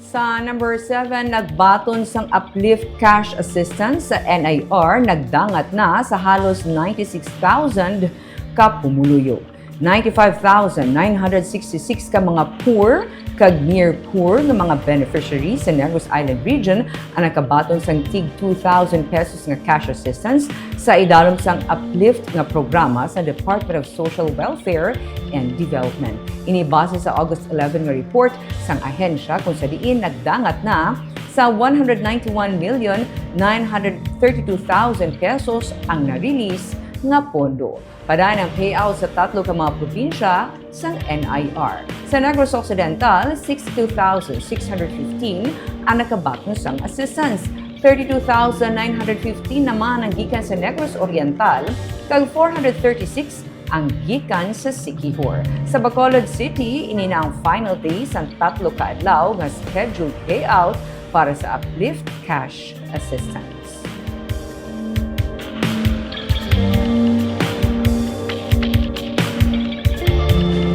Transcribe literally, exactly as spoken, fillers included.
Sa number seven, nagbaton sang Uplift Cash Assistance sa N I R, nagdangat na sa halos ninety-six thousand ka pumuluyo. Ninety-five thousand nine hundred sixty-six ka mga poor kag near poor nga mga beneficiaries sa Negros Island Region ang nakabaton sang tig two thousand pesos nga cash assistance sa idalom sang Uplift nga programa sa Department of Social Welfare and Development. Ini base sa August eleven nga report sang ahensya, kung sa diin nagdangat na sa one hundred ninety-one million nine hundred thirty-two thousand pesos ang na-release nga pondo. Padayon ang payout sa tatlo ka mga probinsya sang N I R. Sa Negros Occidental, sixty-two thousand six hundred fifteen ang nakabaton sang assistance. Thirty-two thousand nine hundred fifteen naman ang gikan sa Negros Oriental, kag four hundred thirty-six ang gikan sa Siquijor. Sa Bacolod City, ini na ang final day sang tatlo ka adlaw nga scheduled payout para sa Uplift Cash Assistance.